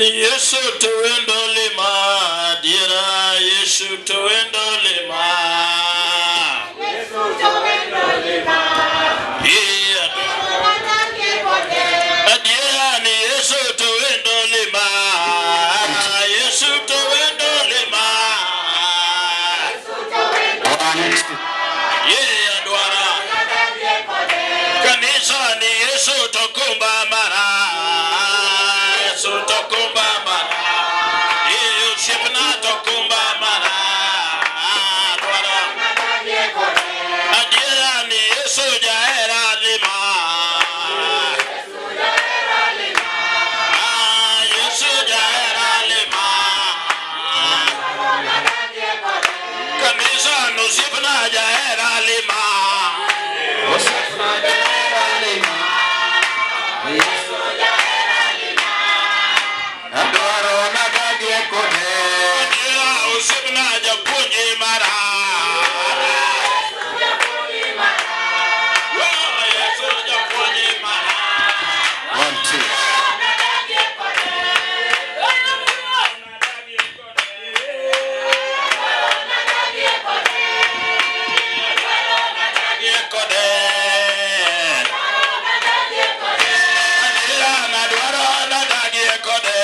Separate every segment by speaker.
Speaker 1: Ni Yesu to wendo lima, adiera Yesu to wendo lima.
Speaker 2: Yesu to wendo lima.
Speaker 1: Yeah. Adiera ni Yesu to wendo lima. Yesu to wendo lima. Yeah, adwara. Kanisa ni Yesu to kumba mara. Yesu to kumba mara. Yeah, osiepna to kumba mara. Adwara. Adiera ni Yesu jahera lima. Ah, Yesu jahera lima. Kanisa no osiepna jahera lima.
Speaker 3: Osiepna jahera lima. Yesu jahera lima. Adwaro nadagie kode.
Speaker 1: Adiera osiepna japuonj mara. Oh, Yesu japuonj mara.
Speaker 3: One, two.
Speaker 1: Nadagie kode. Adiera nadwaro nadagie kode.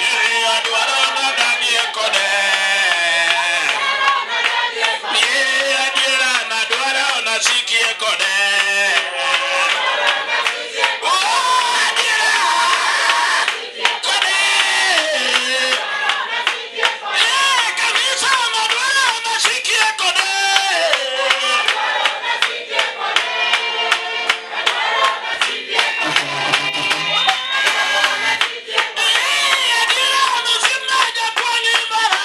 Speaker 1: Ye adwaro nadagie kode. Ye adiera nadwaro nasikie kode. Oh, adiera kode. Eh, kanisa nadwaro nasikie kode. Eh, adiera osiepna japuonj mara.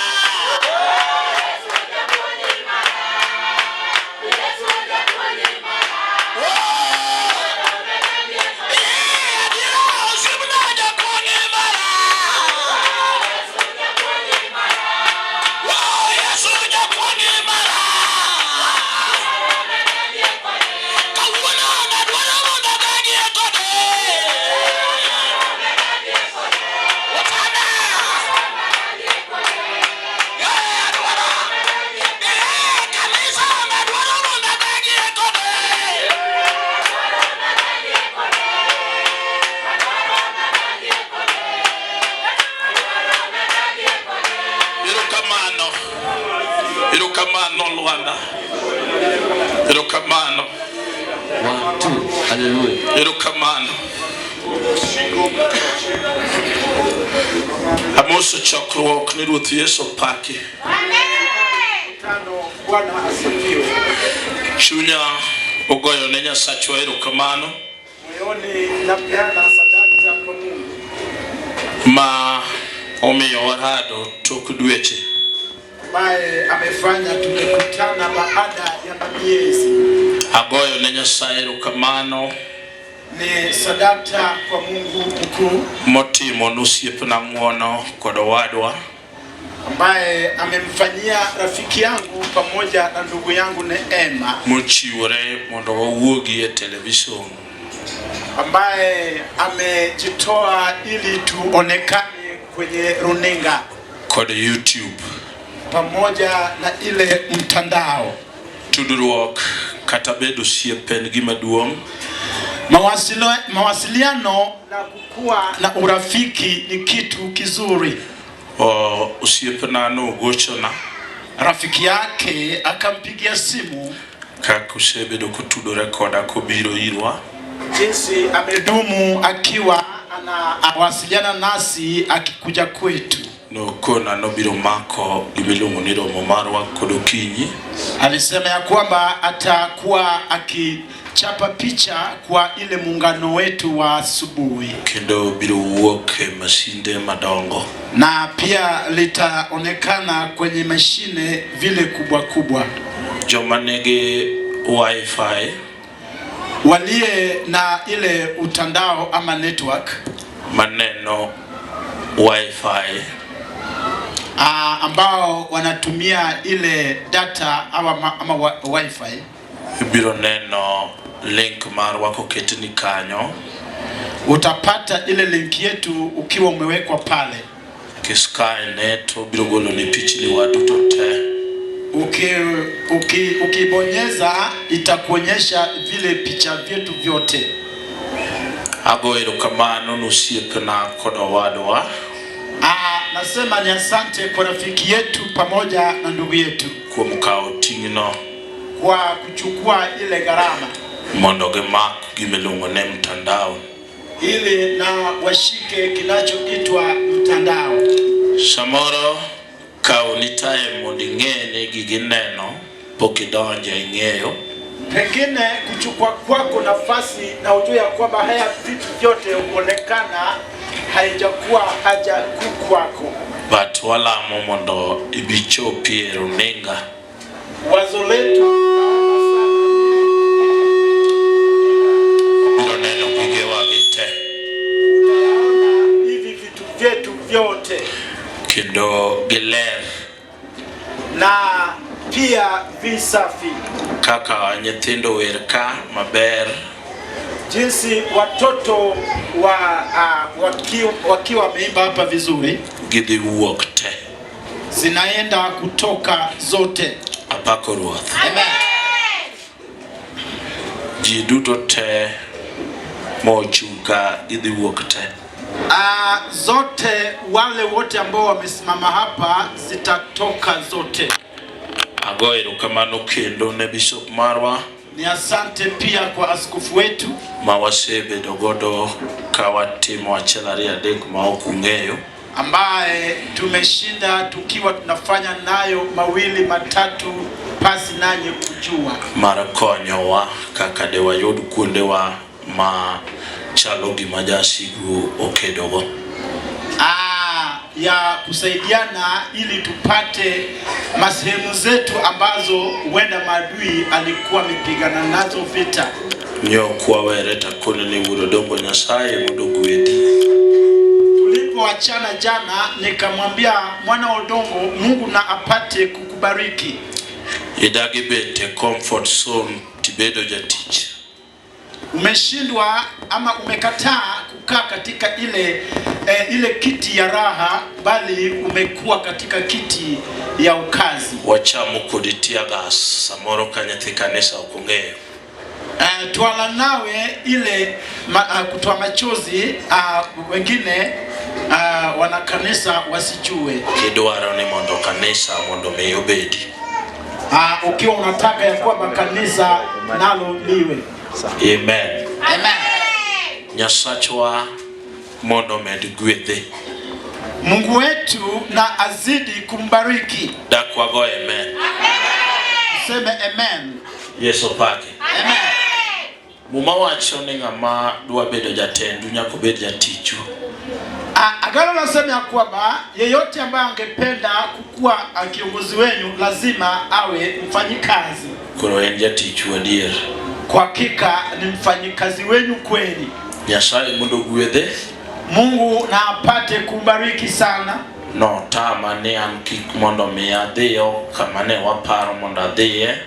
Speaker 1: Eh, adiera osiepna japuonj mara. Oh, Yesu japuonj mara. Kawuono nadwaro mondo adagie kode. Otana. Eh, adwaro. Eh, kanisa nadwaro mondo adagie kode. Erokamano. Erokamano Lwanda. Erokamano.
Speaker 3: One, two. Hallelujah.
Speaker 1: Erokamano. Amoso chokruok ni Ruoth Yesu paki.
Speaker 4: Tano, Bwana asifiwe.
Speaker 1: Chunya ogoyo ne Nyasachwa erokamano
Speaker 4: Moyoni napeana sadaka kwa Mungu
Speaker 1: ma omiyo warado tok dweche.
Speaker 4: Ambaye amefanya tumekutana baada ya miezi.
Speaker 1: Agoyo ne Nyasaye erokamano
Speaker 4: Ni sadaka kwa Mungu mkuu
Speaker 1: motimo nosiepna ng'uono kod owadwa
Speaker 4: ambaye amemfanyia rafiki yangu pamoja na ndugu yangu Neema
Speaker 1: mochiwore mondo wawuogi e television
Speaker 4: ambaye amejitoa ili tuonekane kwenye runinga
Speaker 1: kod YouTube.
Speaker 4: Pamoja na ile mtandao.
Speaker 1: Tudruok kata bedo osiep en gima duong'
Speaker 4: Mawasiliano na kukua na urafiki ni kitu kizuri.
Speaker 1: O, osiepna nogochona
Speaker 4: Rafiki yake akampigia simu
Speaker 1: kaka osebedo kotudore koda kobiro irwa
Speaker 4: jinsi amedumu akiwa anawasiliana nasi akikuja kwetu.
Speaker 1: Nokona nobiro mako gimiluongo ni romo marwa kod okinyi
Speaker 4: Alisema ya kwamba atakuwa akichapa picha kwa ile muungano wetu wa asubuhi
Speaker 1: kendo biro wuok e masinde madongo
Speaker 4: na pia litaonekana kwenye mashine vile kubwa kubwa.
Speaker 1: Joma nigi wifi
Speaker 4: Walie na ile utandao ama network
Speaker 1: maneno wifi
Speaker 4: ambao wanatumia ile data ama wifi
Speaker 1: ibiro neno link marwa koketni kanyo.
Speaker 4: Utapata ile link yetu ukiwa umewekwa pale.
Speaker 1: Kiskyne to biro goloni pichni wa duto te.
Speaker 4: Ukibonyeza itakuonyesha vile picha vyetu vyote.
Speaker 1: Ago erokamano ne osiepna kod owadwa.
Speaker 4: Ah, nasema ni asante kwa rafiki yetu pamoja na ndugu yetu
Speaker 1: kuom kawo ting'no
Speaker 4: kwa kuchukua ile gharama
Speaker 1: mondo gimak gimiluongo ni mtandao.
Speaker 4: Ili na washike kinachoitwa mtandao.
Speaker 1: Samoro kawo ni time mondo ing'e ni gigi neno pok idonjo ing'eyo.
Speaker 4: Pengine kuchukua kwako nafasi na ujue ya kwamba haya vitu vyote huonekana haijakuwa haja kuu kwako.
Speaker 1: But walamo mondo ibichopi e runinga.
Speaker 4: Wazo letu naomba sana
Speaker 1: biro neno gigewagi te.
Speaker 4: Utayaona hivi vitu vyetu vyote
Speaker 1: kendo giler
Speaker 4: na pia visafi.
Speaker 1: Kaka nyithindo wer ka maber.
Speaker 4: Jinsi watoto wakiwa wameimba hapa vizuri,
Speaker 1: gidhi wuok te.
Speaker 4: Zinaenda kutoka zote.
Speaker 1: Apako Ruoth.
Speaker 4: Amen.
Speaker 1: Ji duto te mochung' ka gidhi wuok te.
Speaker 4: Zote wale wote ambao wamesimama hapa zitatoka zote.
Speaker 1: Ago erokamano kendo ne bishop marwa
Speaker 4: Ni asante pia kwa askofu wetu
Speaker 1: ma wasebedo godo ka watimo achiel ariyo adek ma ok ung'eyo.
Speaker 4: Ambaye tumeshinda tukiwa tunafanya nayo mawili matatu pasi nanyi kujua,
Speaker 1: mar konyowa kaka de wayud kuondewa ma chalo gima jasigu okedogo.
Speaker 4: Ya kusaidiana ili tupate masehemu zetu ambazo huenda maadui alikuwa amepigana nazo vita.
Speaker 1: Nyok wawere takoni ni wuod Odongo Nyasaye mondo ogwedhi.
Speaker 4: Tulipoachana jana, nikamwambia mwana Odongo, Mungu na apate kukubariki.
Speaker 1: Idagi bet e comfort zone tibedo jatich.
Speaker 4: Umeshindwa ama umekataa kukaa katika ile kiti ya raha, bali umekuwa katika kiti ya ukazi.
Speaker 1: Wachamo kodi tear gas samoro ka nyathi kanisa ok ong'eyo.
Speaker 4: Twala nawe ile kutoa machozi, wengine wanakanisa wasijue.
Speaker 1: Kidwaro ni mondo kanisa mondo mi obedi.
Speaker 4: Ukiwa unataka ya kwamba kanisa nalo liwe.
Speaker 1: Amen.
Speaker 4: Amen.
Speaker 1: Nyasachwa mondo omed gwedhe.
Speaker 4: Mungu wetu na azidi kumbariki.
Speaker 1: Dak wago amen.
Speaker 4: Seme amen.
Speaker 1: Yesu pake.
Speaker 4: Amen.
Speaker 1: Muma wacho ni ng'ama dwa bedo jatendu nyaka obed jatichu.
Speaker 4: Agano nasema ya kwamba yeyote ambaye angependa kukuwa kiongozi wenu lazima awe mfanyikazi.
Speaker 1: Koro en jatichu adier.
Speaker 4: Kwa hakika ni mfanyikazi wenu kweli.
Speaker 1: Nyasaye mondo ogwedhe.
Speaker 4: Mungu na apate kumbariki sana.
Speaker 1: Notama ni an kik mondo mi adhiyo kama ne waparo mondo adhiye.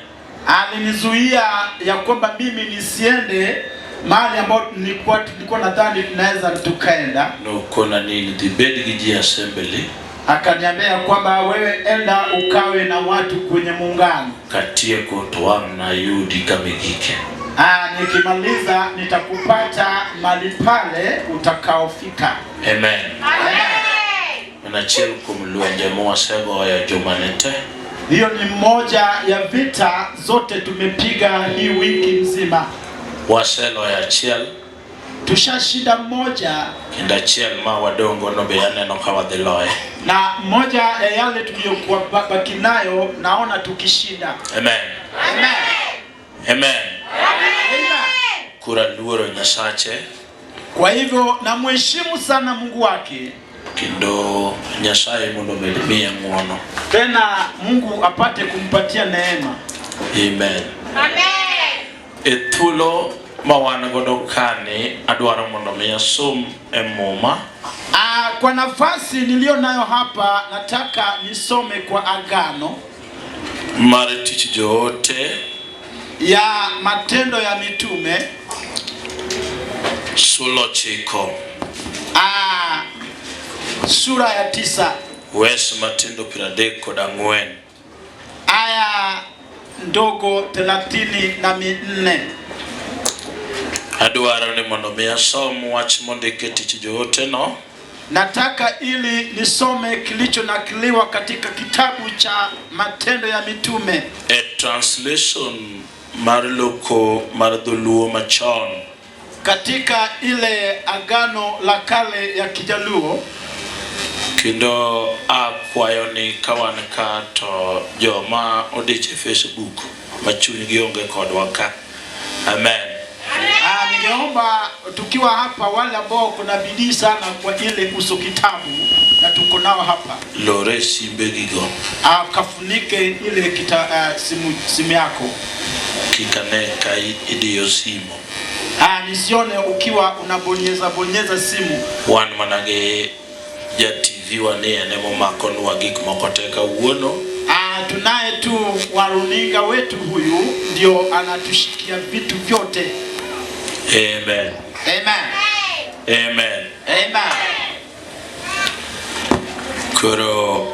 Speaker 4: Alinizuia ya kwamba mimi nisiende mahali ambapo nilikuwa nadhani tunaweza tukaenda.
Speaker 1: Nokona ni dhi bed gi ji assembly.
Speaker 4: Akaniambia kwamba wewe enda ukawe na watu kwenye muungano.
Speaker 1: Katieko to wang' nayudi kamigike.
Speaker 4: Nikimaliza nitakupata mahali pale utakaofika.
Speaker 1: Amen. En achiel kuom lwenje mwasegoyo jumani te.
Speaker 4: Hiyo ni moja ya vita zote tumepiga hii wiki mzima.
Speaker 1: Waseloyo achiel.
Speaker 4: Tushashinda moja.
Speaker 1: Kendo achiel ma wadong' go no be aneno ka wadhi loye.
Speaker 4: Na moja ya yale tuliyokuwa baki nayo naona tukishinda.
Speaker 1: Amen.
Speaker 4: Amen.
Speaker 1: Amen.
Speaker 4: Amen.
Speaker 1: Kura luoro Nyasache.
Speaker 4: Kwa hivyo namheshimu sana Mungu wake.
Speaker 1: Kendo Nyasaye mondo omed miye ng'uono.
Speaker 4: Tena Mungu apate kumpatia neema.
Speaker 1: Amen.
Speaker 2: Amen.
Speaker 1: E thuolo ma wan godo kani adwaro mondo mi asom e Muma.
Speaker 4: Kwa nafasi niliyo nayo hapa nataka nisome kwa agano
Speaker 1: mar tich joote
Speaker 4: ya Matendo ya Mitume.
Speaker 1: Sula 9.
Speaker 4: Sura ya 9
Speaker 1: Wes matindo 34.
Speaker 4: Aya ndogo 34.
Speaker 1: Adwaro ni mondo mi asom wach mondik e Tich Joote no.
Speaker 4: Nataka ili nisome kilichonakiliwa katika kitabu cha Matendo ya Mitume.
Speaker 1: E translation mar loko mar dholuo machon.
Speaker 4: Katika ile Agano la Kale ya Kijaluo.
Speaker 1: Kendo akwayo ni ka wan ka to joma odich e Facebook ma chunygi onge kodwa ka. Amen.
Speaker 4: Ningeomba tukiwa hapa wale ambao kuna bidii sana kwa ile uso kitabu na tuko nao hapa.
Speaker 1: Lore simbegigo.
Speaker 4: Kafunike ile simu yako.
Speaker 1: Kik ane ka idiyo simu.
Speaker 4: Nisione ukiwa unabonyeza bonyeza simu.
Speaker 1: Wan mana gi ja TV wanie en emomakonwa gik moko te kawuono.
Speaker 4: Tunaye tu wa runinga wetu huyu ndio anatushikia vitu vyote.
Speaker 1: Amen.
Speaker 4: Amen.
Speaker 1: Amen.
Speaker 4: Amen.
Speaker 1: Koro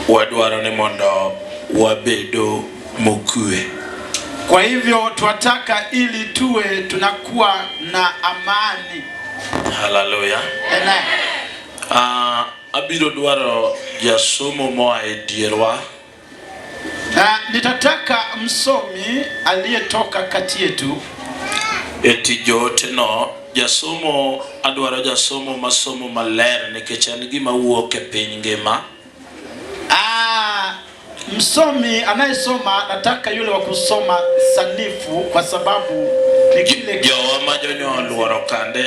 Speaker 1: wadwaro ni mondo wabedo mokue.
Speaker 4: Kwa hivyo twataka ili tuwe tunakuwa na amani.
Speaker 1: Hallelujah.
Speaker 4: Amen.
Speaker 1: Abiro dwaro jasomo moa e dierwa.
Speaker 4: Nitataka msomi aliyetoka kati yetu.
Speaker 1: E tij joote no, jasomo adwaro jasomo masomo maler nikech en gima wuok e piny ngima.
Speaker 4: Msomi anayesoma nataka yule wa kusoma sanifu kwa sababu ni kile
Speaker 1: Jowa ma jonyuol luoro kande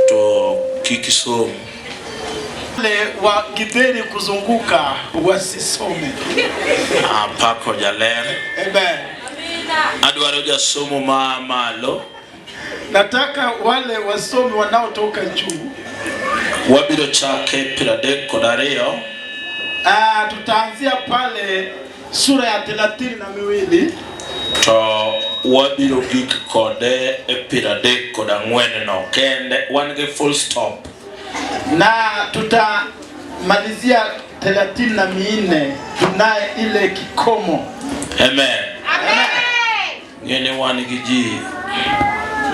Speaker 1: to kik isom.
Speaker 4: Wale wa githeri kuzunguka wasisome.
Speaker 1: Pako jaler.
Speaker 4: Amen.
Speaker 1: Adwaro jasomo ma malo.
Speaker 4: Nataka wale wasomi wanaotoka juu.
Speaker 1: Wabiro chake 32.
Speaker 4: Tutaanzia pale sura ya 32.
Speaker 1: To wabiro gik kode e 34 no kende wan gi full stop.
Speaker 4: Na tutamalizia 34, tunaye ile kikomo.
Speaker 1: Amen.
Speaker 2: Amen.
Speaker 1: Ng'eni wan gi ji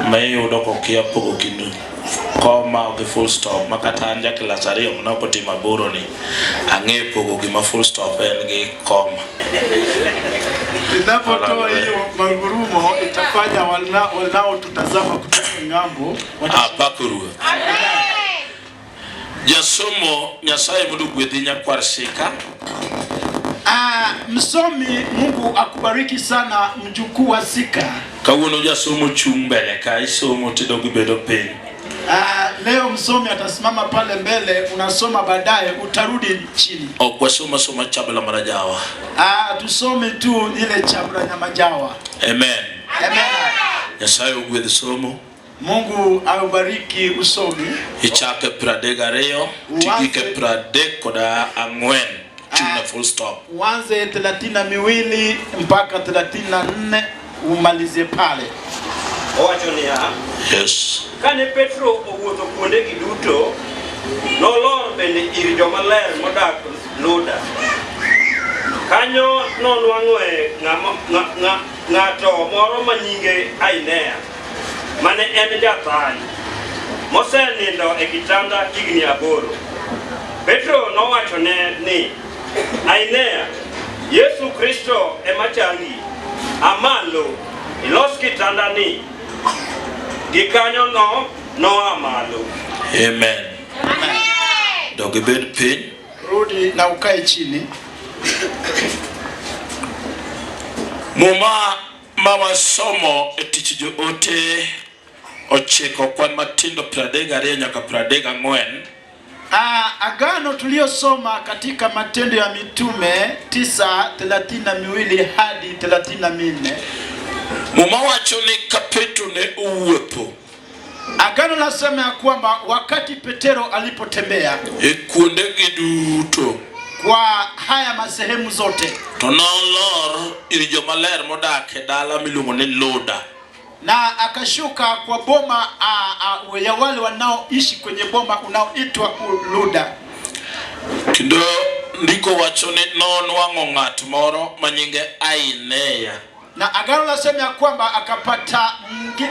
Speaker 1: ma iyudo kokia pogo kind koma gi full stop ma kata an ja klas 2 mana ok otimo aboro ni ang'e pogo gima full stop en gi koma.
Speaker 4: Ninapotoa hiyo magurumo itafanya wanaotutazama kutoka ng'ambo
Speaker 1: Apako Ruoth.
Speaker 2: Amen.
Speaker 1: Jasomo Nyasaye mondo ogwedhi nyakwar Sika.
Speaker 4: Msomi, Mungu akubariki sana mjukuu wa Sika.
Speaker 1: Kawuono jasomo chung' mbele ka isomo tidog ibedo piny.
Speaker 4: Leo msomi atasimama pale mbele, unasoma baadaye utarudi chini.
Speaker 1: Ok wasoma soma chabla marajawa.
Speaker 4: Tusome tu ile chabla nyamajawa.
Speaker 1: Amen.
Speaker 4: Amen.
Speaker 1: Nyasaye ogwedh somo.
Speaker 4: Mungu aubariki usomi.
Speaker 1: Ichake 32 tigike 34. Chuna full stop.
Speaker 4: Uanze 32 mpaka 34 umalizie pale.
Speaker 5: Owacho niya.
Speaker 1: Yes.
Speaker 5: Kane Petro owuotho kuondegi duto, nolor bende ir jomaler modak Luda. Kanyo nonwang'oe ng'ato moro ma nyinge Ainea, mane en jathany, mosenindo e kitanda higni 8. Petro nowachone ni, Ainea, Yesu Kristo ema changi. A malo, ilos kitandani. Gikanyono noa malo.
Speaker 1: Amen.
Speaker 2: Amen.
Speaker 1: Dog ibed piny.
Speaker 4: Rudi na ukae chini.
Speaker 1: Muma ma wasomo e tich joote 9 kwan matindo 32 nyaka 34.
Speaker 4: Agano tuliyosoma katika Matendo ya Mitume 9:32 hadi 34.
Speaker 1: Muma wacho ni ka Petro ne owuotho.
Speaker 4: Agano lasema ya kwamba wakati Petero alipotembea
Speaker 1: e kuondegi duto,
Speaker 4: kwa haya masehemu zote,
Speaker 1: to nolor ir jomaler modak e dala miluongo ni Luda.
Speaker 4: Na akashuka kwa boma ya wale wanaoishi kwenye boma unaoitwa Luda.
Speaker 1: Kendo ndiko wacho ni nonwang'o ng'at moro ma nyinge Ainea.
Speaker 4: Na agano lasema ya kwamba akapata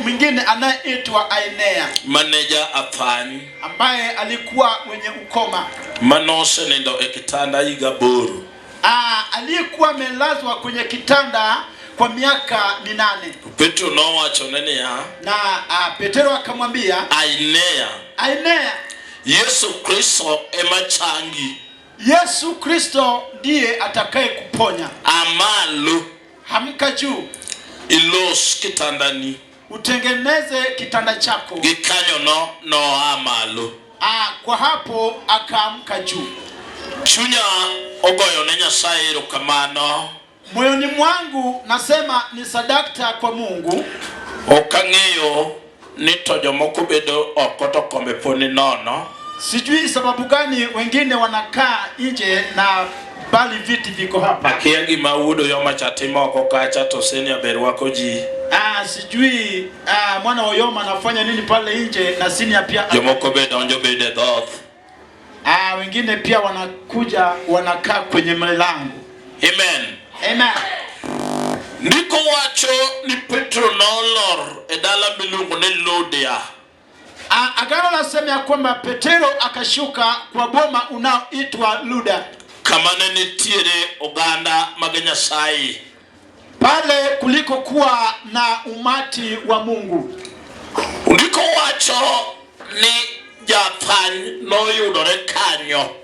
Speaker 4: mwingine anayeitwa Ainea,
Speaker 1: Mane ja athany
Speaker 4: ambaye alikuwa mwenye ukoma,
Speaker 1: manosenindo e kitanda higa 8.
Speaker 4: Aliyekuwa amelazwa kwenye kitanda kwa miaka 8.
Speaker 1: Petro nowachone niya,
Speaker 4: Na Petero akamwambia
Speaker 1: Ainea,
Speaker 4: Ainea,
Speaker 1: Yesu Kristo ema changi.
Speaker 4: Yesu Kristo ndiye atakaye kuponya.
Speaker 1: Amalo,
Speaker 4: Amka juu,
Speaker 1: ilos kitandani.
Speaker 4: Utengeneze kitanda chako.
Speaker 1: Gikanyono noa malo.
Speaker 4: Kwa hapo akaamka juu.
Speaker 1: Chunya ogoyo ne Nyasaye erokamano.
Speaker 4: Moyoni mwangu nasema ni sadakta kwa Mungu.
Speaker 1: Ok ang'eyo ni to jomoko bedo oko to kombe pod ni nono.
Speaker 4: Sijui sababu gani wengine wanakaa nje na bali viti viko hapa.
Speaker 1: Akia gima wuod Oyoma cha timo oko kacha to senior ber rwako ji.
Speaker 4: Sijui mwana wa Oyoma anafanya nini pale nje na senior pia.
Speaker 1: Jomoko be donjo bede dhoth.
Speaker 4: Wengine pia wanakuja wanakaa kwenye mlango.
Speaker 1: Amen.
Speaker 4: Amen.
Speaker 1: Ndiko wacho ni Petro nolor e dala miluongo ni Ludia.
Speaker 4: Agano lasema ya kwamba Petero akashuka kwa boma unaoitwa Luda.
Speaker 1: Kama ne nitiere oganda mag Nyasaye.
Speaker 4: Pale kuliko kuwa na umati wa Mungu.
Speaker 1: Ndiko wacho ni jathany noyudore kanyo.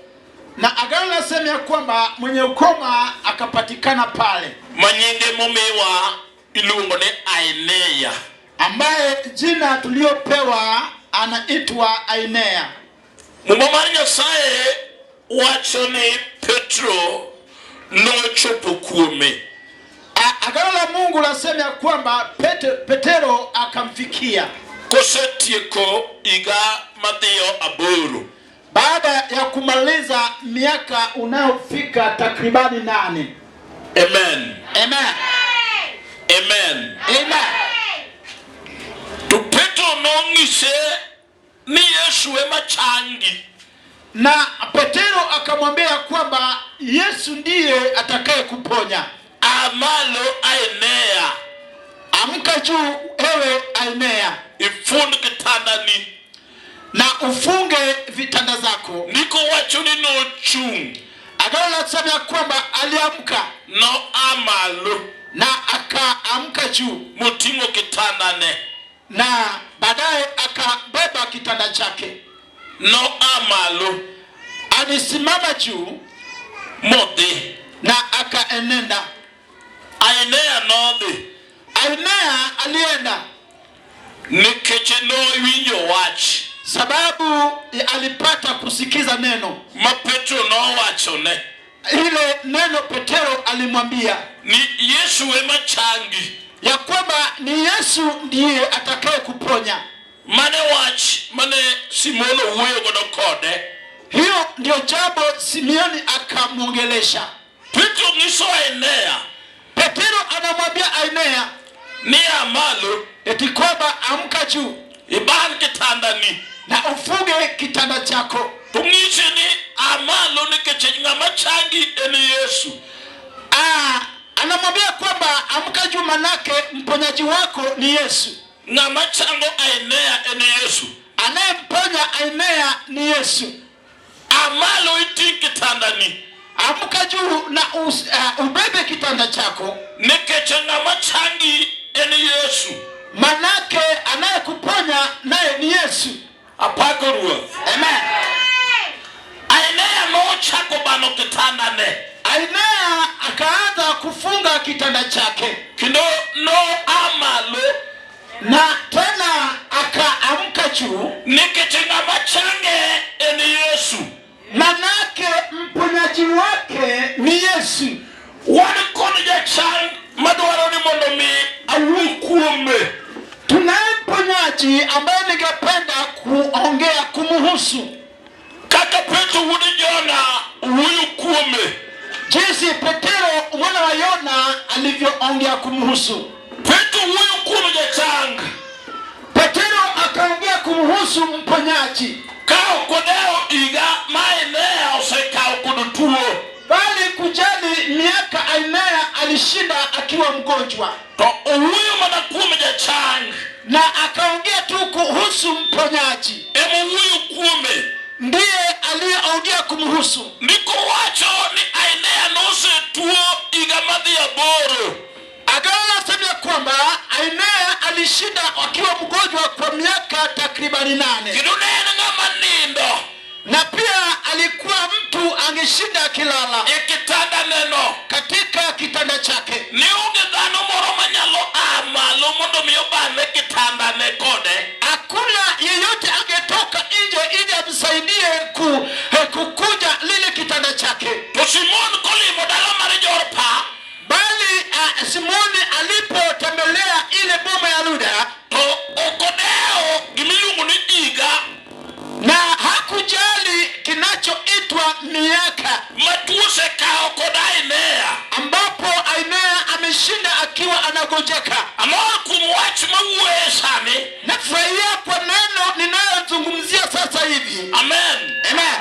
Speaker 4: Na agano lasema ya kwamba mwenye ukoma akapatikana pale.
Speaker 1: Manyinge momiwa iluongo ni Ainea.
Speaker 4: Ambaye jina tuliopewa anaitwa Ainea.
Speaker 1: Muma mar Nyasaye wacho ni Petro nochopo kuome.
Speaker 4: Agano la Mungu lasema ya kwamba Petero akamfikia.
Speaker 1: Kosetieko higa madhiyo 8.
Speaker 4: Baada ya kumaliza miaka unayofika takribani 8.
Speaker 1: Amen.
Speaker 4: Amen.
Speaker 1: Amen.
Speaker 4: Amen.
Speaker 1: To Petro nong'ise ni Yesu ema changi.
Speaker 4: Na Petero akamwambia kwamba Yesu ndiye atakaye kuponya.
Speaker 1: Amalo Ainea.
Speaker 4: Amka juu ewe Ainea.
Speaker 1: Ifund kitandani.
Speaker 4: Na ufunge vitanda zako.
Speaker 1: Ndiko wacho ni nochung'.
Speaker 4: Agano lasema kwamba aliamka.
Speaker 1: No amalo.
Speaker 4: Na akaamka juu.
Speaker 1: Moting'o kitandane.
Speaker 4: Na baadaye akabeba kitanda chake.
Speaker 1: No amalo.
Speaker 4: Alisimama juu.
Speaker 1: Modhi.
Speaker 4: Na akaenenda.
Speaker 1: Ainea nodhi.
Speaker 4: Ainea alienda.
Speaker 1: Nikech nowinjo wach.
Speaker 4: Sababu alipata kusikiza neno.
Speaker 1: Ma Petro nowachone.
Speaker 4: Ile neno Petero alimwambia.
Speaker 1: Ni Yesu ema changi.
Speaker 4: Ya kwamba ni Yesu ndiye atakaye kuponya.
Speaker 1: Mane wach mane Simon owuoyo godo kode.
Speaker 4: Hiyo ndio jambo Simeoni akamwongelesha.
Speaker 1: Petro nyiso Ainea.
Speaker 4: Petero anamwambia Ainea.
Speaker 1: Ni amalo.
Speaker 4: Eti kwamba amka juu.
Speaker 1: Iban kitandani.
Speaker 4: Na ufunge kitanda chako.
Speaker 1: To ng'ise ni amalo nikech ng'ama changi en Yesu.
Speaker 4: Anamwambia kwamba amka juu manake mponyaji wako ni Yesu.
Speaker 1: Ng'ama chango Ainea en Yesu.
Speaker 4: Anayemponya Ainea ni Yesu.
Speaker 1: Amalo iting' kitandani.
Speaker 4: Amka juu na ubebe kitanda chako.
Speaker 1: Nikech ng'ama changi en Yesu.
Speaker 4: Manake anayekuponya naye ni Yesu.
Speaker 1: Apako Ruoth.
Speaker 4: Amen.
Speaker 1: Ainea nochako bano kitandane.
Speaker 4: Ainea akaanza kufunga kitanda chake.
Speaker 1: Kendo no amalo.
Speaker 4: Na tena akaamka juu.
Speaker 1: Nikech ng'ama change en Yesu.
Speaker 4: Manake mponyaji wake ni Yesu.
Speaker 1: Wan kod jachang madwaro ni mondo mi awuo kuome.
Speaker 4: Tunaye mponyaji ambaye ningependa kuongea kumhusu.
Speaker 1: Kaka Petro wuod Jona wuoyo kuome.
Speaker 4: Jinsi Petero mwana wa Yona alivyoongea kumhusu.
Speaker 1: Petro wuoyo kuom jachang.
Speaker 4: Petero akaongea kumhusu mponyaji,
Speaker 1: Ka ok odewo higa ma Ainea osekawo kod tuo.
Speaker 4: Bali kujali miaka Ainea alishinda akiwa mgonjwa,
Speaker 1: To owuoyo mana kuom jachang.
Speaker 4: Na akaongea tu kuhusu mponyaji,
Speaker 1: Ema owuoyo kuome.
Speaker 4: Ndiye aliyeongea kumhusu.
Speaker 1: Ndiko wacho ni Ainea nosetuo higa madhi 8.
Speaker 4: Agano lasema ya kwamba Ainea alishinda akiwa mgonjwa kwa miaka takribani 8.
Speaker 1: Kendo ne en ng'ama nindo
Speaker 4: Na pia alikuwa mtu angeshinda akilala
Speaker 1: e kitanda neno.
Speaker 4: Katika kitanda chake.
Speaker 1: Ne onge dhano moro manyalo aa malo mondo mi obane kitandane kode.
Speaker 4: Hakuna yeyote angetoka nje ili amsaidie kukunja lile kitanda chake.
Speaker 1: To Simon kolimo dala mar Jorpa,
Speaker 4: bali Simoni alipotembelea ile boma ya Luda,
Speaker 1: to ok odewo gimiluongo ni higa
Speaker 4: na hakujali kinachoitwa miaka
Speaker 1: ma tuo osekawo kod Ainea,
Speaker 4: ambapo Ainea ameshinda akiwa anagonjeka.
Speaker 1: Amor kuom wach mawuoye sani.
Speaker 4: Nafurahia kwa neno ninayozungumzia sasa hivi.
Speaker 1: Amen.
Speaker 4: Amen.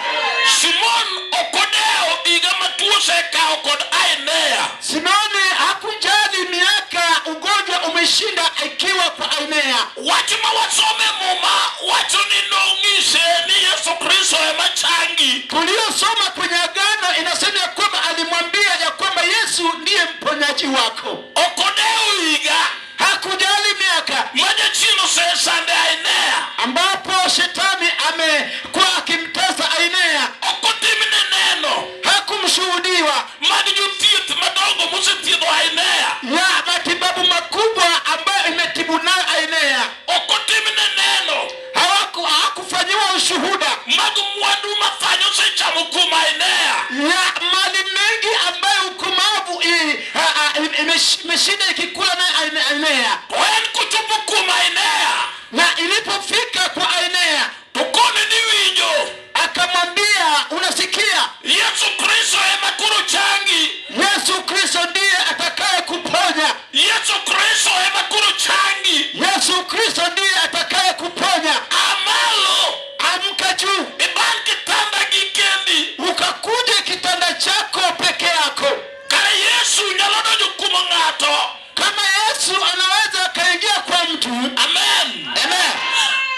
Speaker 1: Simon ok odewo higa ma tuo osekawo kod Ainea.
Speaker 4: Simoni hakujali miaka ugonjwa umeshinda ikiwa kwa Ainea.
Speaker 1: Wach ma wasome Muma wacho ni nong'ise ni Yesu Kristo ema changi.
Speaker 4: Tuliyosoma kwenye Agano inasema ya kwamba alimwambia ya kwamba Yesu ndiye mponyaji wako.
Speaker 1: Ok odewo higa
Speaker 4: Hakujali miaka
Speaker 1: ma jachien osesande Ainea,
Speaker 4: ambapo shetani amekuwa akimtesa Ainea.
Speaker 1: Ok otimne neno
Speaker 4: Hakumshuhudiwa
Speaker 1: mag jothieth madongo mosethiedho Ainea.
Speaker 4: Ya matibabu makubwa ambayo imetibu nayo Ainea.
Speaker 1: Ok otimne neno
Speaker 4: Hakufanyiwa ushuhuda
Speaker 1: mag mwandu ma thanyo osechamo kuom Ainea.
Speaker 4: Ya mali mengi ambayo ukomavu imeshinda ikikula nayo Ainea.
Speaker 1: To en kochopo kuom Ainea,
Speaker 4: Na ilipofika kwa Ainea,
Speaker 1: to kone ni winjo,
Speaker 4: akamwambia unasikia,
Speaker 1: Yesu Kristo ema koro changi.
Speaker 4: Yesu Kristo ndiye atakaye kuponya.
Speaker 1: Yesu Kristo ema koro changi.
Speaker 4: Yesu Kristo ndiye atakaye kuponya.
Speaker 1: Aa malo,
Speaker 4: Amka juu,
Speaker 1: iban kitanda gi kendi.
Speaker 4: Ukakuje kitanda chako peke yako.
Speaker 1: Kare Yesu nyalo donjo kuom ng'ato.
Speaker 4: Kama Yesu anaweza akaingia kwa mtu.
Speaker 1: Amen.
Speaker 4: Amen.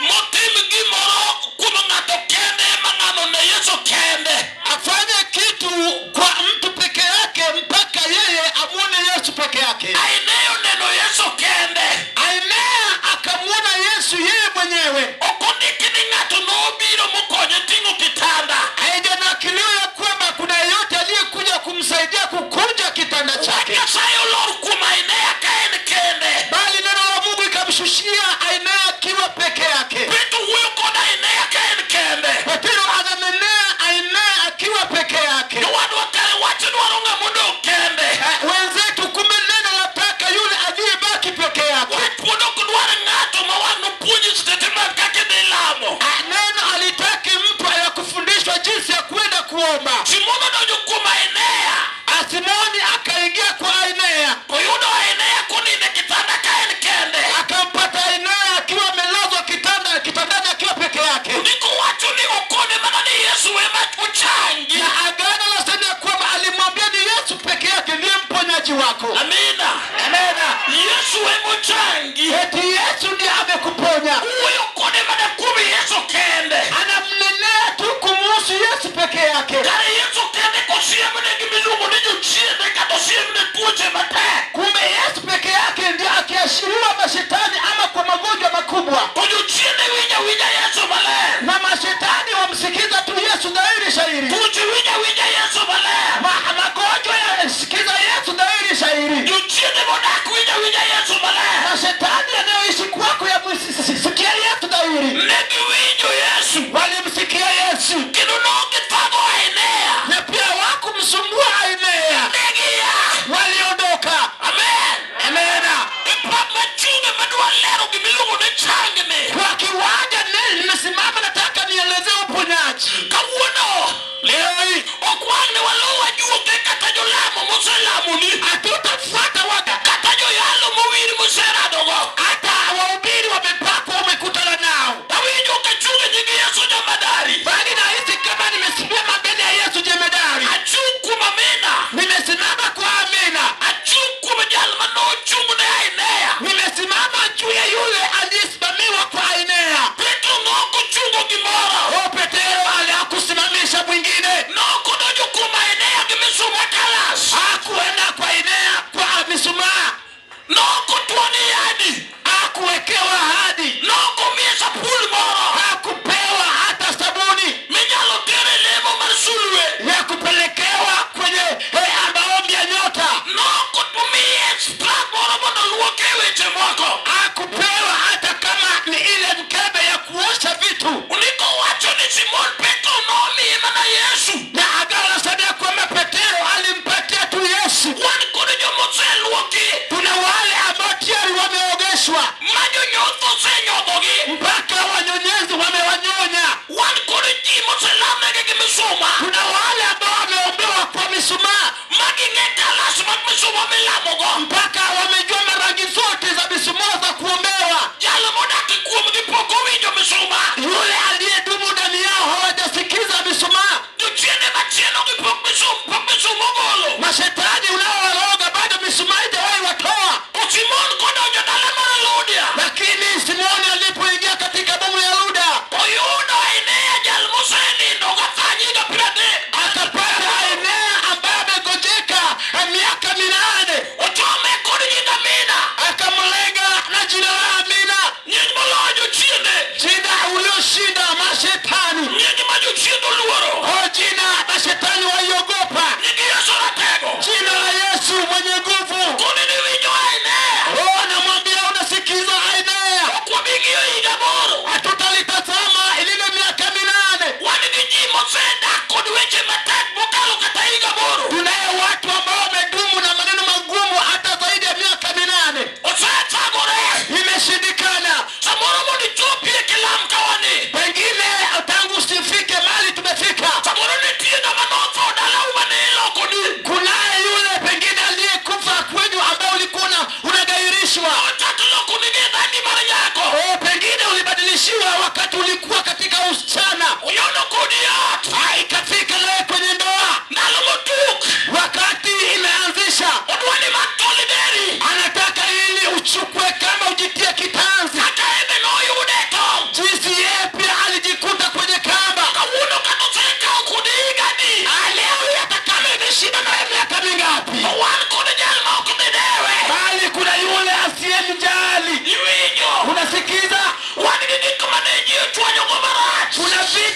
Speaker 1: Motim gimoro kuom ng'ato kende ma ng'ano ne Yesu kende.
Speaker 4: Afanye kitu kwa mtu peke yake mpaka yeye amuone Yesu peke yake.
Speaker 1: Ainea oneno Yesu kende.
Speaker 4: Ainea akamuona Yesu yeye mwenyewe.
Speaker 1: Ok ondiki ni ng'ato nobiro mokonye ting'o kitanda.
Speaker 4: Haijanakiliwa ya kwamba kuna yeyote aliyekuja kumsaidia kukunja kitanda chake.
Speaker 1: Nyasaye olor kuom Ainea ka en kende.
Speaker 4: Bali neno la Mungu ikamshushia Ainea akiwa peke yake.
Speaker 1: Petro wuoyo kod Ainea ka en kende.
Speaker 4: Petro ananenea Ainea akiwa peke yake.
Speaker 1: Jowadwa kare wach dwaro ng'ama odong' kende.
Speaker 4: Wenzetu, kumbe neno lataka yule aliyebaki peke yake.
Speaker 1: Wach pod ok dwar ng'ato ma wang' nopuonji statement kaka idhi lamo.
Speaker 4: Neno alitaki mtu ya kufundishwa jinsi ya kwenda kuomba.
Speaker 1: Simon odonjo kuom Ainea.
Speaker 4: Simoni akaingia kwa Ainea.
Speaker 1: Oyudo Ainea konindo e kitanda ka en kende.
Speaker 4: Akampata Ainea akiwa amelazwa kitandani akiwa peke yake.
Speaker 1: Ndiko wacho ni okone mana ni Yesu ema ochangi.
Speaker 4: Na agano lasema ya kwamba alimwambia ni Yesu peke yake ndiye mponyaji wako.
Speaker 1: Amina.
Speaker 4: Amina.
Speaker 1: Yesu ema ochangi.
Speaker 4: Eti Yesu ndiye amekuponya.
Speaker 1: Wuoyo kode mana kuom Yesu kende.
Speaker 4: Anamnenea tu kumhusu Yesu peke yake.
Speaker 1: Kare Yesu kende kosiemne gimiluongo ni jochiende kata osiemne tuoche matek.
Speaker 4: Kumbe Yesu peke yake ndiye akiashiriwa mashetani ama kwa magonjwa makubwa.
Speaker 1: To jochiende winjo awinja Yesu maler.
Speaker 4: Na mashetani wamsikiza tu Yesu dhahiri shahiri.
Speaker 1: Tuoche winjo awinja Yesu maler.
Speaker 4: Magonjwa yanasikiza Yesu dhahiri shahiri.
Speaker 1: Jochiende modak winjo awinja Yesu maler.
Speaker 4: Mashetani yanayoishi kwako yamsikia Yesu dhahiri.
Speaker 1: Ne giwinjo Yesu.
Speaker 4: Walimsikia Yesu.
Speaker 1: Kendo nokithago Ainea.
Speaker 4: Na pia wakumsumbua Ainea.
Speaker 1: Ne gia.
Speaker 4: Waliondoka.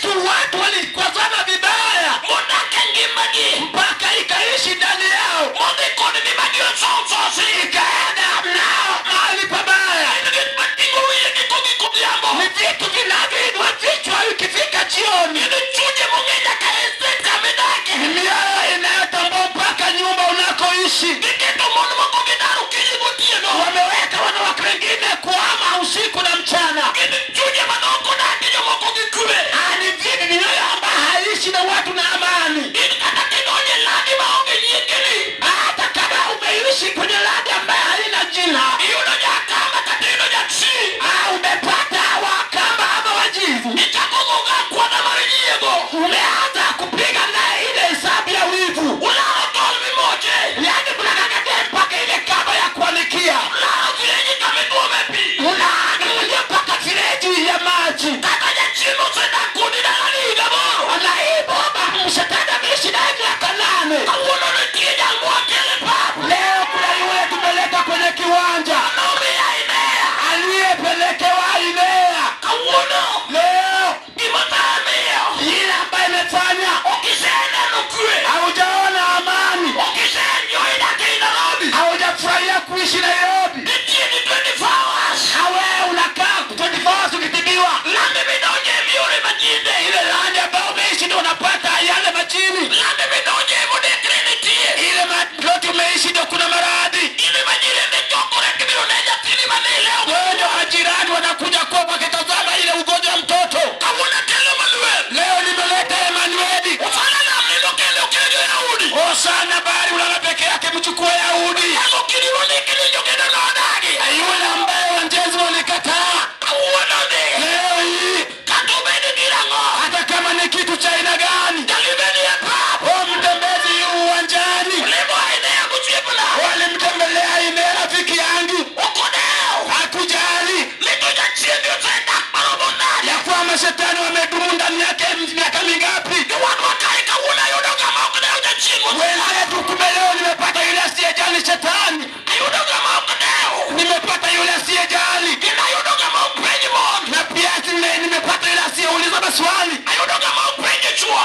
Speaker 6: kitu watu walikwazana vibaya,
Speaker 1: Modak e ngimagi.
Speaker 6: mpaka ikaishi ndani yao,
Speaker 1: Modhi kod ngimagi osososi.
Speaker 6: Ikaenda nao mahali pabaya.
Speaker 1: Gin gik mating'o wiyegi kogik odhiambo.
Speaker 6: Ni vitu vinavyoinua vichwa ikifika jioni,
Speaker 1: Gin chunje mong'e nyaka e estate kama idake.
Speaker 6: Ni mioyo inayotambua mpaka nyumba unakoishi.
Speaker 1: Giketo mon moko gidar okinyi gotieno.
Speaker 6: Wameweka wanawake wengine kuama usiku na mchana.
Speaker 1: Gin chunje manok odak gi jomoko gi kwe.
Speaker 6: Ni vitu ni mioyo ambayo haishi na watu na amani.
Speaker 1: In kata kidonjo e ladi maonge nyiekeni.
Speaker 6: Hata kama umeishi kwenye ladi ambayo haina jina,
Speaker 1: Iyudo jakamba kata iyudo jaksi.
Speaker 6: Umepata Wakamba ama Wajivu,
Speaker 1: Ichako gogo akwana mar nyiego.
Speaker 6: Umeanza kupiga naye ile hesabu ya wivu.
Speaker 1: Ularo tol mimoche.
Speaker 6: Yaani mnang'ang'ania mpaka ile kamba ya kuanikia,
Speaker 1: Ularo fireji kama ituome pi.
Speaker 6: Unaangalia mpaka fireji ya maji.
Speaker 1: Kata jachien osedak kodi dalani higa aboro.
Speaker 6: Na hii boma shetani ameishi naye miaka 8.
Speaker 1: Kawuono nitie jal mwakel e pap.
Speaker 6: Leo kuna yule tumeleta kwenye kiwanja
Speaker 1: Nomiya Ainea.
Speaker 6: aliyepelekewa Ainea.
Speaker 1: Kawuono
Speaker 6: Leo
Speaker 1: gima tamiyo
Speaker 6: ile ambayo imefanya
Speaker 1: ok iseneno kwe.
Speaker 6: haujaona amani,
Speaker 1: Ok isenjoy dak ei Nairobi.
Speaker 6: Haujafurahia kuishi Nairobi.
Speaker 1: Nitie gi 24 hours.
Speaker 6: Wewe unakaa 24 hours ukitibiwa.
Speaker 1: Lande midonje e miore majinde.
Speaker 6: Ile landi ambayo umeishi ndio unapata yale majini.
Speaker 1: Lande midonje e modekre nitie.
Speaker 6: Ile ploti umeishi ndio kuna maradhi.
Speaker 1: Ile majirende chokore kibiro ne nyathini mane ilewo.
Speaker 6: Wewe ndio majirani wanakuja kwako wakitazama ile ugonjwa wa mtoto.
Speaker 1: Kawuono akelo Manuel.
Speaker 6: Leo nimeleta Emanueli.
Speaker 1: Osana nam nindo kende okelo jo-Yahudi.
Speaker 6: Hosana bali ulala peke yake, mchukue Yahudi.
Speaker 1: Jago kidi mondiki ni jogedo nodagi.
Speaker 6: Yule ambaye wanjezi walikataa.
Speaker 1: Kawuono ni
Speaker 6: Leo hii
Speaker 1: kata obed gi ang'o.
Speaker 6: hata kama ni kitu cha aina gani,
Speaker 1: Jalibeni e pap.
Speaker 6: O mtembezi uwanjani,
Speaker 1: Olimo Ainea mosiepna.
Speaker 6: Walimtembelea Ainea rafiki yangu,
Speaker 1: Ok odewo.
Speaker 6: Hakujali
Speaker 1: Ni to jachien osedak maromo nade.
Speaker 6: ya kwamba shetani wamedumu ndani yake miaka mingapi.
Speaker 1: Jowadwa kae kawuono ayudo ng'ama ok dew jachien.
Speaker 6: Wenzetu, kumbe leo nimepata yule asiyejali shetani,
Speaker 1: Ayudo ng'ama ok dew.
Speaker 6: Nimepata yule asiyejali,
Speaker 1: Kendo ayudo ng'ama ok penj mon.
Speaker 6: Na pia nimepata yule asiyeuliza maswali,
Speaker 1: Ayudo ng'ama ok penj chwo.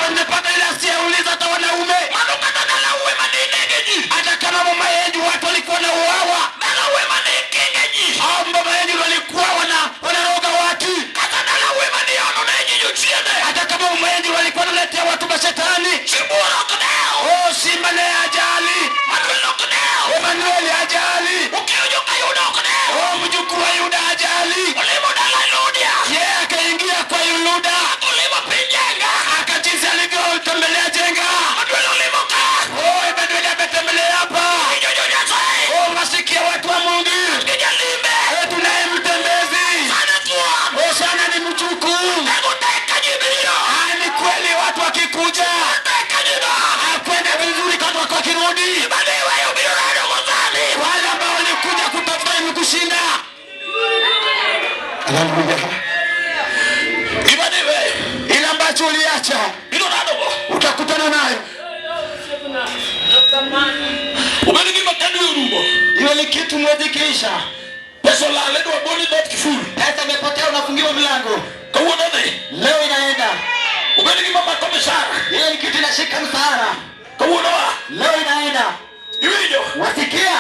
Speaker 6: Nimepata yule asiyeuliza hata wanaume.
Speaker 1: Mano kata dalawe mane inege ji.
Speaker 6: Hata kama mama yenu watu walikuwa na uawa,
Speaker 1: Dalawe mane ikinge ji.
Speaker 6: Au mama yenu walikuwa wanaroga watu.
Speaker 1: Kata dalawe mane iono ne ji jochiende.
Speaker 6: Hata kama mama yenu walikuwa wanaletea watu mashetani.
Speaker 1: Sibuor ok dew.
Speaker 6: Oh, simba naye ajali.
Speaker 1: Manuel ok dew.
Speaker 6: Emanuel ajali.
Speaker 1: Okeyo joka Yuda ok dew.
Speaker 6: Oh, mjukuu wa Yuda ajali.
Speaker 1: Olimo dala Ludia.
Speaker 6: Yeye akaingia kwa Yuda.
Speaker 1: Olimo piny Jenga.
Speaker 6: Akajinsi alivyotembelea Jenga.
Speaker 1: Manuel olimo ka.
Speaker 6: Oh, Emanuel ametembelea hapa.
Speaker 1: Winjo jo Nyasaye.
Speaker 6: Oh, wasikia watu wa Mungu.
Speaker 1: Gi jalimbe.
Speaker 6: Eh, tunaye mtembezi.
Speaker 1: Sana thuon.
Speaker 6: Oh, sana ni mjukuu.
Speaker 1: Ego tek ka ji biro.
Speaker 6: Ah, ni kweli watu wakikuja.
Speaker 1: Tek ka ji dok.
Speaker 6: Hakwenda vizuri kama kwa kirudi.
Speaker 1: Gima ne iweyo biro rado go sani.
Speaker 6: Wale ambao walikuja kutafuta imekushinda. Haleluya.
Speaker 1: Gima ne iweyo.
Speaker 6: Ile ambacho uliacha
Speaker 1: Biro rado go.
Speaker 6: utakutana nayo.
Speaker 1: Obed gima ka dwe orumo.
Speaker 3: Iwe ni kitu mwezi kiisha.
Speaker 1: Pesa olal idwa boli dhoot kiful.
Speaker 3: Pesa imepotea, unafungiwa mlango.
Speaker 1: Kawuono dhi.
Speaker 3: Leo inaenda.
Speaker 1: Obed gima mako misara.
Speaker 3: Ile ni kitu inashika msahara.
Speaker 1: Kawuono wa.
Speaker 3: Leo inaenda.
Speaker 1: Iwinjo.
Speaker 3: Wasikia?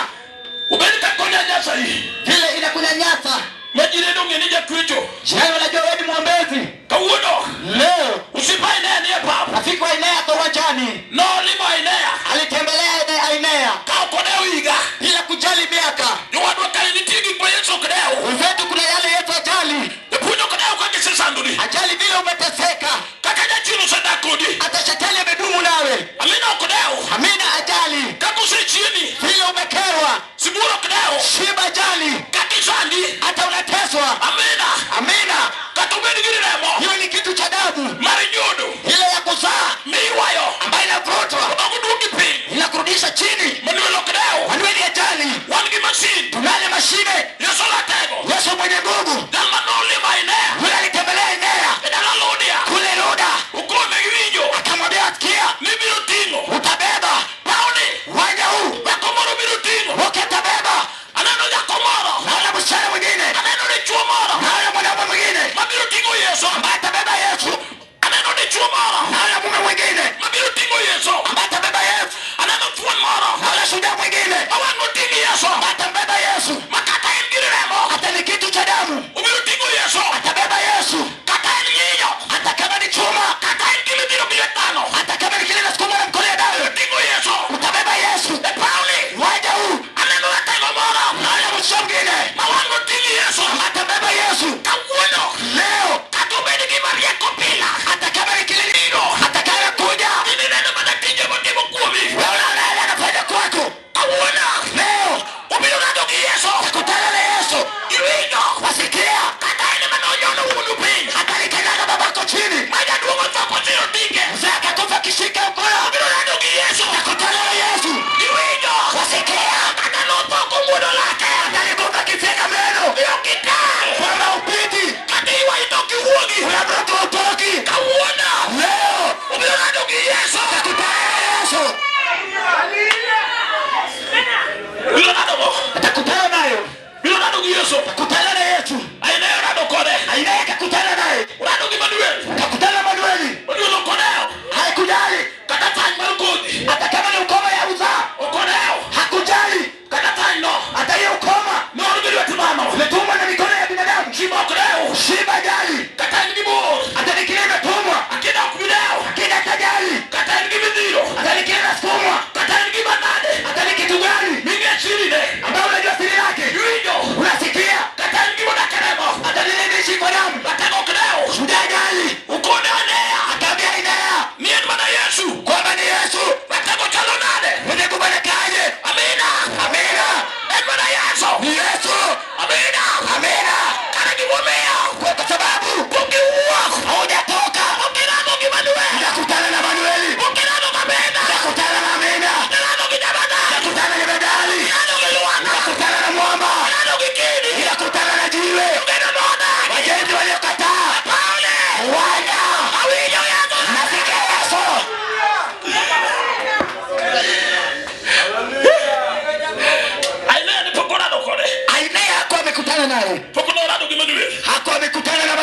Speaker 1: Obed kaka onyanyasa iyi.
Speaker 3: Vile inakunyanyasa.
Speaker 1: Majirani ong'e ni jakwecho.
Speaker 3: Jirani wanajua wewe ni mwombezi.
Speaker 1: Kawuono.
Speaker 3: Leo.
Speaker 1: Osiepa Ainea ni e pap.
Speaker 3: Rafiki wa Ainea ako uwanjani.
Speaker 1: Nolimo Ainea.
Speaker 3: Alitembelea Ainea.
Speaker 1: Ka ok odewo higa.
Speaker 3: Bila kujali miaka.
Speaker 1: Jowadwa kae nitie gik ma Yesu ok dew.
Speaker 3: Wenzetu kuna yale Yesu ajali.
Speaker 1: Japuonj ok dew kaka isesandori.
Speaker 3: Ajali vile umeteseka.
Speaker 1: Kaka jachien osedak kodi.
Speaker 3: Hata shetani amedumu nawe.
Speaker 1: Amina ok dew.
Speaker 3: Amina ajali.
Speaker 1: Kaka osechieni.
Speaker 3: Vile umekerwa.
Speaker 1: Sibuor ok dew.
Speaker 3: Shiba ajali.
Speaker 1: Kaka isandi.
Speaker 3: Hata unateswa.
Speaker 1: Amina.
Speaker 3: Amina.
Speaker 1: Kata obed gi remo.
Speaker 3: Hiyo ni kitu cha damu.
Speaker 1: Mar nyodo.
Speaker 3: Ile ya kuzaa.
Speaker 1: Miywayo.
Speaker 3: Ambayo inavurutwa.
Speaker 1: Ok duoki piny.
Speaker 3: Inakurudisha chini.
Speaker 1: Manuel ok dew.
Speaker 3: Manuel ajali.
Speaker 1: Wan gi masin.
Speaker 3: Tunale mashine.
Speaker 1: Yesu ratego.
Speaker 3: Yesu mwenye nguvu.
Speaker 1: Jal manolimo Ainea.
Speaker 3: Yule alitembelea Ainea.
Speaker 1: E dala Ludia.
Speaker 3: Kule Luda.
Speaker 1: Okone giwinjo.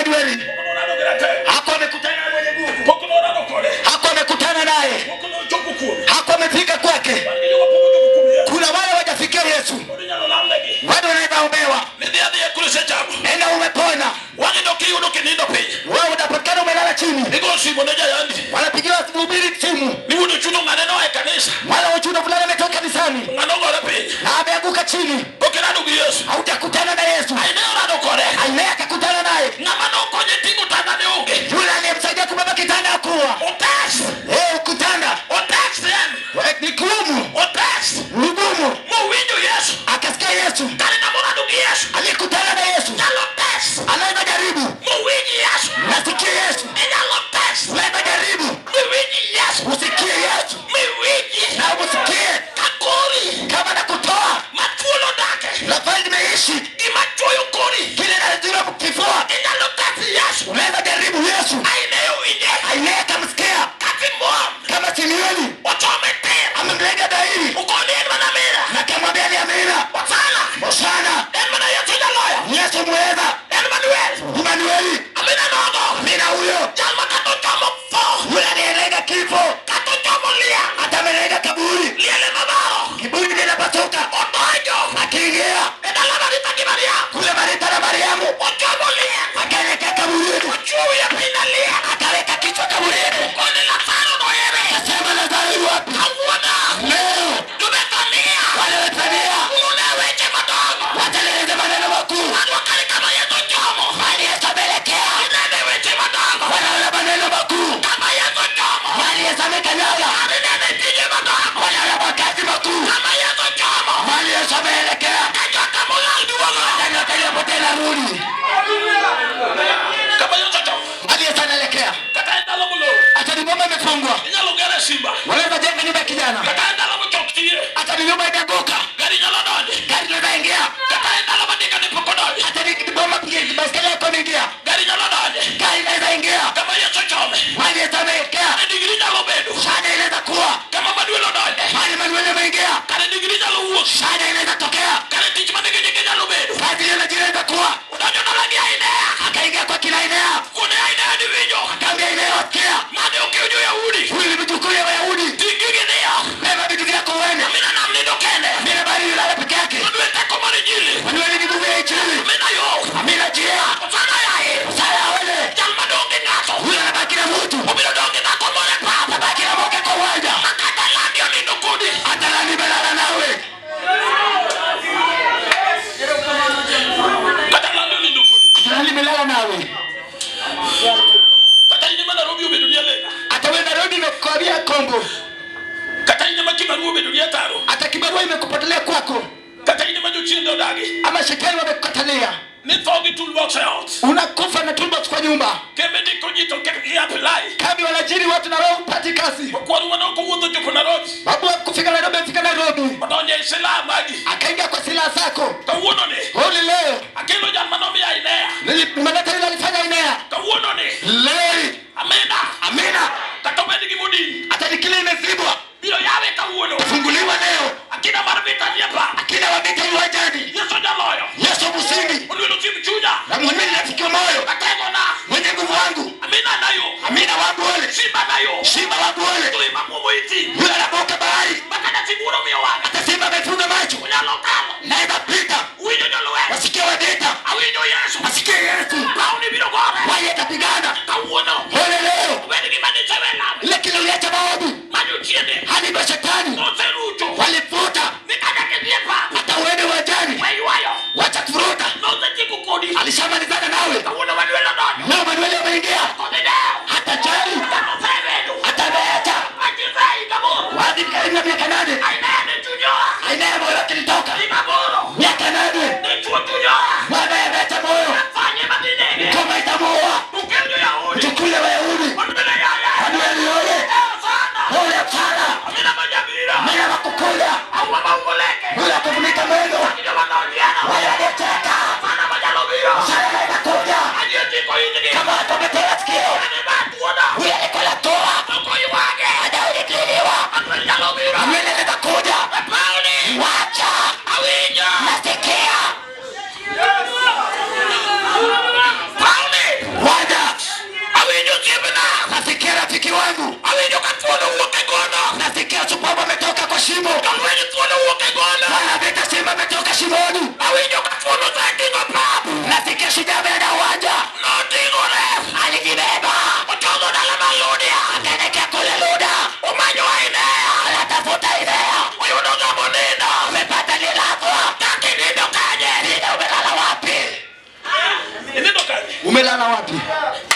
Speaker 3: Emanueli.
Speaker 1: Pok norado gi ratego.
Speaker 3: Hakuwa amekutana na mwenye nguvu,
Speaker 1: Pok norado kode.
Speaker 3: hakuwa amekutana naye,
Speaker 1: Pok nochopo kuome.
Speaker 3: hakuwa amefika kwake.
Speaker 1: Wan gi joma pok ochopo kuom Yesu.
Speaker 3: Kuna wale wajafikia Yesu,
Speaker 1: Pod inyalo lamnegi.
Speaker 3: bado wanaweza ombewa.
Speaker 1: Ni dhi adhiya kure isechango.
Speaker 3: Nenda umepona,
Speaker 1: Wang'e dok iyudo kinindo piny.
Speaker 3: wewe unapatikana umelala chini,
Speaker 1: Igo simo ne jayandi.
Speaker 3: wanapigiwa mhubiri simu,
Speaker 1: Ni wuod ochuno ng'ane noa e kanisa.
Speaker 3: wala uchuno fulani ametoka kanisani
Speaker 1: Ng'ano ogore piny.
Speaker 3: na ameanguka chini.
Speaker 1: Pok irado gi Yesu.
Speaker 3: Haujakutana na Yesu,
Speaker 1: Ainea orado kode.
Speaker 3: Ainea akakutana naye,
Speaker 1: Ng'ama nokonye ting'o otanda ne onge.
Speaker 3: yule aliyemsaidia kubeba kitanda hakuwa.
Speaker 1: Otas.
Speaker 3: Eh, kutanda
Speaker 1: Otas en.
Speaker 3: ni kuumu,
Speaker 1: Otas.
Speaker 3: mgumu.
Speaker 1: Mowinjo Yesu.
Speaker 3: Akasikia Yesu,
Speaker 1: Kare ng'ama orado gi Yesu.
Speaker 3: aliyekutana na Yesu
Speaker 1: Nyalo tes.
Speaker 3: anaweza jaribu.
Speaker 1: Mowinj Yesu.
Speaker 3: Nasikia Yesu,
Speaker 1: Inyalo tes.
Speaker 3: unaweza jaribu.
Speaker 1: Miwinj Yesu.
Speaker 3: Usikie Yesu
Speaker 1: Miwinji.
Speaker 3: na usikie
Speaker 1: Ka kori.
Speaker 3: kama nakutoa
Speaker 1: Ma thuolo dake.
Speaker 3: nafasi nimeishi
Speaker 1: Gima chwoyo kori.
Speaker 3: kile nazima kifua.
Speaker 1: Inyalo tes Yesu.
Speaker 3: Unaweza jaribu Yesu.
Speaker 1: Ainea owinje.
Speaker 3: Ainea akamsikia
Speaker 1: Ka Simon.
Speaker 3: kama Simeoni
Speaker 1: Ochome tir.
Speaker 3: amemlenga dairi
Speaker 1: Okoni en mana mira.
Speaker 3: na akamwambia ni amina,
Speaker 1: Hosana.
Speaker 3: Hosana,
Speaker 1: En mana Yesu jaloyo.
Speaker 3: Yesu mweza,
Speaker 1: Emmanuel.
Speaker 3: Emanueli,
Speaker 1: Amina nogo.
Speaker 3: amina huyo
Speaker 1: Jal ma kata ochomo tho.
Speaker 3: yule aliyelenga kifo,
Speaker 1: Kata ochomo liel.
Speaker 3: hata amelenga kaburi,
Speaker 1: Liele mabaro.
Speaker 3: kiburi linapasuka,
Speaker 1: Odonjo.
Speaker 3: akiingia
Speaker 1: E dala Maritha gi Mariam.
Speaker 3: kule Marita na Mariamu,
Speaker 1: Ochomo liel.
Speaker 3: akaelekea kaburini,
Speaker 1: Ochuo wiye piny e liel.
Speaker 3: akaweka kichwa kaburini,
Speaker 1: Okoni Lazaro no ere.
Speaker 3: akasema Lazaro yu wapi?
Speaker 1: Kawuono.
Speaker 3: Leo
Speaker 1: Jo-Bethania.
Speaker 3: wale Bethania
Speaker 1: Unune weche madongo.
Speaker 3: wataleleza maneno makuu,
Speaker 1: Wan kare kama Yesu ochomo.
Speaker 3: bali Yesu ameelekea,
Speaker 1: Inene weche madongo.
Speaker 3: wanaona maneno makuu,
Speaker 1: Kama Yesu ochomo.
Speaker 3: bali Yesu amekanyaga,
Speaker 1: Inene tije madongo.
Speaker 3: wanaona makazi makuu,
Speaker 1: Kama Yesu ochomo.
Speaker 3: bali Yesu ameelekea,
Speaker 1: Ka joka molal duogo.
Speaker 3: na nyota iliyopotea inarudi,
Speaker 1: Kama Yesu ochomo.
Speaker 3: bali Yesu anaelekea.
Speaker 1: Kata en dala molor.
Speaker 3: Hata ni nyumba imefungwa,
Speaker 1: Inyalo gere simba.
Speaker 3: wanaweza jenga nyumba ya kijana,
Speaker 1: Kata en dala mochok tie.
Speaker 3: hata ni nyumba imeanguka,
Speaker 1: Gari nyalo donjo.
Speaker 3: gari linaweza ingia,
Speaker 1: Kata en dala ma ndika ne pok odonjo.
Speaker 3: hata ni boma baiskeli yako imeingia,
Speaker 1: Gari nyalo donjo.
Speaker 3: gari inaweza ingia,
Speaker 1: Kama Yesu ochome.
Speaker 3: bali Yesu ameelekea,
Speaker 1: Kare digri nyalo bedo.
Speaker 3: shada inaweza kuwa,
Speaker 1: Kama Manuel odonje.
Speaker 3: bali Manuel ameingia,
Speaker 1: Kare digri nyalo wuok.
Speaker 3: shada inaweza tokea,
Speaker 1: Kare tich manigi nyinge nyalo bedo.
Speaker 3: kazi ile na jina inaweza kuwa,
Speaker 1: Odonjo dala gi Ainea.
Speaker 3: akaingia kwa kila Ainea,
Speaker 1: Kuone Ainea ni winjo.
Speaker 3: akaambia Ainea, wasikia,
Speaker 1: Mane okew jo-Yahudi.
Speaker 3: huyu ni mjukuu ya Wayahudi,
Speaker 1: Ting gigi niyo.
Speaker 3: beba vitu vyako uende,
Speaker 1: Amina nam nindo kende.
Speaker 3: amina bali ulale peke yake,
Speaker 1: Manuel teko mar Injili.
Speaker 3: Manueli ni nguvu ya Injili,
Speaker 1: Amina yo.
Speaker 3: amina jia,
Speaker 1: Hosana yaye.
Speaker 3: sala awele,
Speaker 1: Jal madong' gi ng'ato.
Speaker 3: huyu anabaki na mtu,
Speaker 1: Obiro dong' gi dhako moro e pap.
Speaker 3: anabaki na moke kwa uwanja,
Speaker 1: Ma kata landi onindo kodi.
Speaker 3: hata nani melala nawe,
Speaker 1: Kata landi onindo kodi.
Speaker 3: hata nani melala nawe,
Speaker 1: Kata in ema Nairobi obedo ni alena.
Speaker 3: hata wewe Nairobi imekuambia kombo,
Speaker 1: Kata in ema kibarua obedo ni ataro.
Speaker 3: hata kibarua imekupotelea kwako,
Speaker 1: Kata in ema jochiende odagi.
Speaker 3: ama shetani wamekukatalia,
Speaker 1: Ni tho gi toolbox e ot.
Speaker 3: unakufa na toolbox kwa nyumba,
Speaker 1: Kembe ndiko ji to kik apply.
Speaker 3: kambi wanajiri watu na wewe upati kazi.
Speaker 1: Okwaru mane ok owuotho chopo Nairobi.
Speaker 3: Babu kufika Nairobi, amefika Nairobi,
Speaker 1: Odonjo e silaha magi.
Speaker 3: akaingia kwa silaha zako.
Speaker 1: Kawuono ni.
Speaker 3: Holi leo
Speaker 1: Akelo jal manomiyo Ainea.
Speaker 3: nilimleta yule alifanya Ainea
Speaker 1: Kawuono ni.
Speaker 3: leo hii.
Speaker 1: Amina.
Speaker 3: Amina,
Speaker 1: Kata obed gi modin.
Speaker 3: hata ni kile imezibwa
Speaker 1: Biro yawe kawuono.
Speaker 3: funguliwa leo.
Speaker 1: Akina mar vita nie pap.
Speaker 3: Akina wabita uwanjani,
Speaker 1: Yesu jaloyo.
Speaker 3: Yesu mshindi
Speaker 1: Olwelo simb chunya.
Speaker 3: na mwenye nafikia moyo,
Speaker 1: Ategona.
Speaker 3: mwenye nguvu wangu,
Speaker 1: Amina nayo.
Speaker 3: amina wangu ole,
Speaker 1: Simba nayo.
Speaker 3: simba wangu ole,
Speaker 1: Tui mamuomo iti.
Speaker 3: yule anavuka bahari,
Speaker 1: Makata sibuor omiyo wang'a.
Speaker 3: hata simba amefunga macho,
Speaker 1: Onyalo kalo.
Speaker 3: naweza pita.
Speaker 1: Winjo jolweny.
Speaker 3: Wasikia wabita,
Speaker 1: Awinjo Yesu.
Speaker 3: wasikie Yesu,
Speaker 1: Pauni biro gore.
Speaker 3: waye tapigana.
Speaker 1: Kawuono.
Speaker 3: Ole leo,
Speaker 1: Obed gi manisewe lame.
Speaker 3: ile kile uliacha maovu
Speaker 1: Ma jochiende.
Speaker 3: hadi mashetani
Speaker 1: Noserucho.
Speaker 3: walifuta,
Speaker 1: Ni kata kidhi e pap.
Speaker 3: hata uende uwanjani,
Speaker 1: We ywayo.
Speaker 3: wacha kuvuruta.
Speaker 1: Nosetieko kodi.
Speaker 3: Alishamalizana nawe.
Speaker 1: Kawuono Manuel odonjo.
Speaker 3: Leo Manueli ameingia,
Speaker 1: Kodhi dewo.
Speaker 3: hata jali,
Speaker 1: Kata osebedo.
Speaker 3: hata
Speaker 6: Osiepna.
Speaker 3: Nasikia rafiki wangu,
Speaker 6: Awinjo ka thuol owuok e gono.
Speaker 3: nasikia shupavu ametoka kwa shimo.
Speaker 6: Jolweny thuol owuok e gono.
Speaker 3: Wala vita simba ametoka shimoni.
Speaker 6: Awinjo ka thuol oseting'o pap.
Speaker 3: Nasikia shujaa ameenda uwanja,
Speaker 6: Noting'ore.
Speaker 3: alijibeba
Speaker 6: Ochomo dala mar Ludia.
Speaker 3: akaelekea kule Luda,
Speaker 6: Omanyo Ainea.
Speaker 3: anatafuta Idea.
Speaker 6: Oyudo ng'ama onindo.
Speaker 3: Amepata lilazwa.
Speaker 6: Kaka inindo kanye?
Speaker 3: Dida, umelala wapi?
Speaker 1: Inindo kanye?
Speaker 3: Umelala wapi?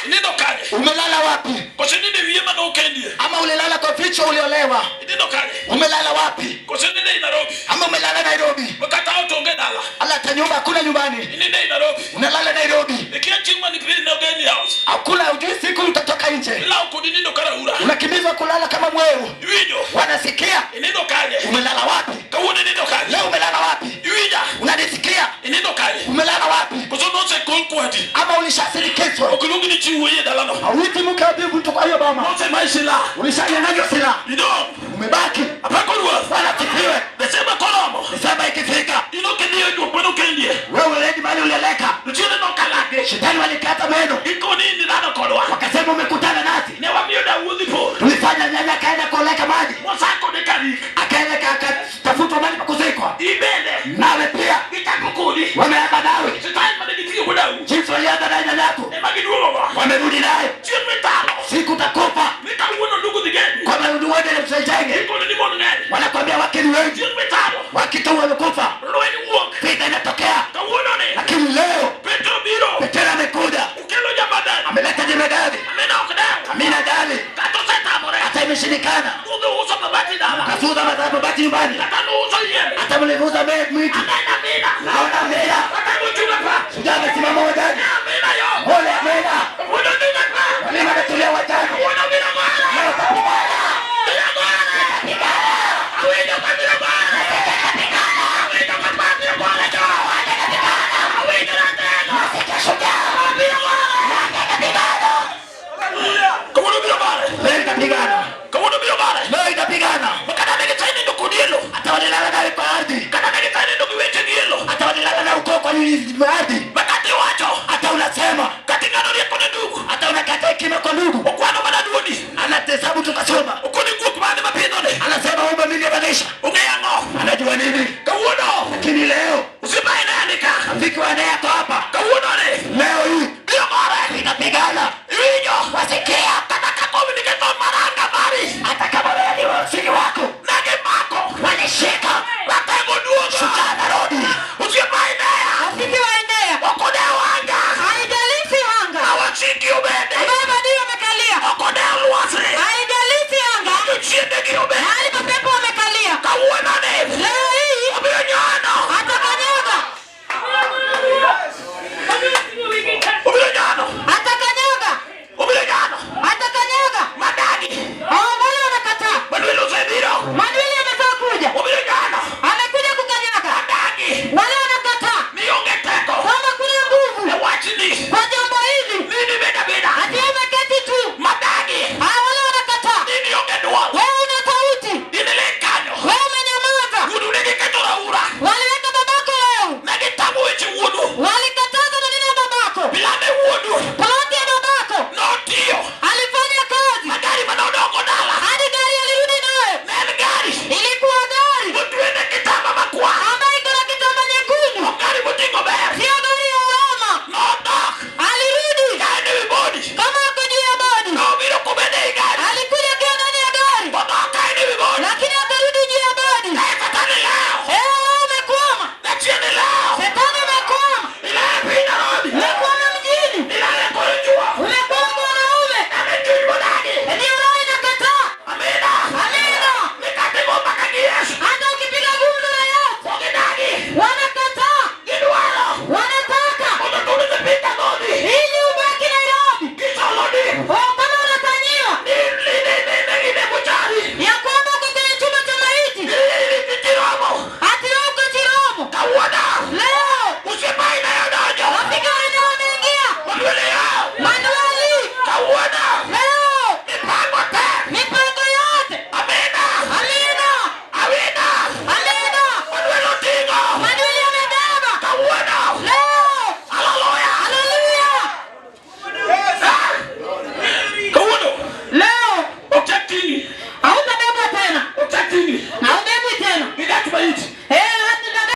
Speaker 1: Inindo kanye?
Speaker 3: Umelala wapi?
Speaker 1: Koso inindo e wiye mane okendie?
Speaker 3: Ama ulilala kwa vichwa uliolewa?
Speaker 1: Inindo kanye?
Speaker 3: Umelala wapi?
Speaker 1: Koso inindo ei Nairobi?
Speaker 3: Ama umelala Nairobi?
Speaker 1: Ma kata ot onge dala.
Speaker 3: Ala, hata nyumba hakuna nyumbani,
Speaker 1: Inindo ei Nairobi.
Speaker 3: unalala Nairobi,
Speaker 1: Ikia chieng' mane piny nogeni e house.
Speaker 3: hakuna hujui siku utatoka nje,
Speaker 1: Ilawo kodi nindo karaura.
Speaker 3: unakimbizwa kulala kama mwehu.
Speaker 1: Iwinjo?
Speaker 3: Wanasikia
Speaker 1: Inindo kanye?
Speaker 3: umelala wapi?
Speaker 1: Kawuono inindo kanye?
Speaker 3: Leo umelala wapi?
Speaker 1: Iwinja?
Speaker 3: Unanisikia?
Speaker 1: Inindo kanye?
Speaker 3: Umelala wapi?
Speaker 1: Koso nosekol kwadi?
Speaker 3: Ama ulishasindikizwa?
Speaker 1: Ok luongi ni chi wuoyi e dalano.
Speaker 3: Hauiti mke wa bibi mtu kwa hiyo boma,
Speaker 1: Nosemayi silaha.
Speaker 3: ulishanyang'anywa silaha,
Speaker 1: Idong'.
Speaker 3: umebaki.
Speaker 1: Apako ruoth.
Speaker 3: Bwana asifiwe.
Speaker 1: Desemba koromo.
Speaker 3: Desemba ikifika,
Speaker 1: In ok idhi e juok mane okendie.
Speaker 3: wewe ulendi mahali ulioleka.
Speaker 1: Jochiende nokalagi.
Speaker 3: Shetani walikata meno,
Speaker 1: Gikoni nilado kodwa.
Speaker 3: wakasema umekutana nasi.
Speaker 1: Ne wamiyo dawuodhi pol.
Speaker 3: Tulifanya nyanya akaenda kuoleka maji,
Speaker 1: Mosakode karik.
Speaker 3: akaenda akatafutwa mahali pa kuzikwa.
Speaker 1: Ibende.
Speaker 3: Nawe pia
Speaker 1: Gichako kodi.
Speaker 3: wameanza nawe,
Speaker 1: Shetani mane gitiyogo dau.
Speaker 3: jinsi walianza naye nyanya yako,
Speaker 1: Ema giduogogo.
Speaker 3: wamerudi naye.
Speaker 1: Chieng' mitalo.
Speaker 3: Siku utakufa
Speaker 1: Ni kawuono ndugu dhi geni.
Speaker 3: kwamba uende msijenge,
Speaker 1: Gikoni ni mon ng'eny.
Speaker 3: wanakwambia wake ni wengi,
Speaker 1: Chieng' mitalo.
Speaker 3: wakitu wamekufa,
Speaker 1: Lweny wuok.
Speaker 3: vita inatokea.
Speaker 1: Kawuono ni.
Speaker 3: Lakini leo
Speaker 1: Petro biro.
Speaker 3: Petero amekuja,
Speaker 1: Okelo jamadani.
Speaker 3: ameleta jemedari
Speaker 1: Amina ok dew.
Speaker 3: Amina dali,
Speaker 1: Kata osetamore.
Speaker 3: hata imeshindikana.
Speaker 1: Udhi uso mabati dala.
Speaker 3: Kasuza mabati nyumbani,
Speaker 1: Kata nuuso yiende.
Speaker 3: hata mlivuza miti.
Speaker 1: Aneno amina.
Speaker 3: Naona Amina,
Speaker 1: Kata mochung' e pap.
Speaker 3: shujaa amesimama uwanjani.
Speaker 1: Amina yo.
Speaker 3: Ole Amina,
Speaker 1: Wuono amina pa.
Speaker 3: mwalimu ametulia uwanjani.
Speaker 1: Wuono amina mara.
Speaker 3: Leo tapigana.
Speaker 1: Amina mara. Awinjo ka biro mara. Awinjo ka pap biro gore jo. Awinjo ratego. Abiro mara. Kawuono biro mare.
Speaker 3: Leo itapigana,
Speaker 1: Kawuono biro mare.
Speaker 3: leo itapigana.
Speaker 1: Kata ne gichayo nindo kodi e lo.
Speaker 3: Hata walilala nawe kwa ardhi,
Speaker 1: Kata ne gichayo nindo gi wechegi e lo.
Speaker 3: hata walilala na ukoo kwa ardhi,
Speaker 1: Makata iwacho.
Speaker 3: hata unasema,
Speaker 1: Kata ing'ado rieko ne ndugu.
Speaker 3: hata unakata hekima kwa ndugu.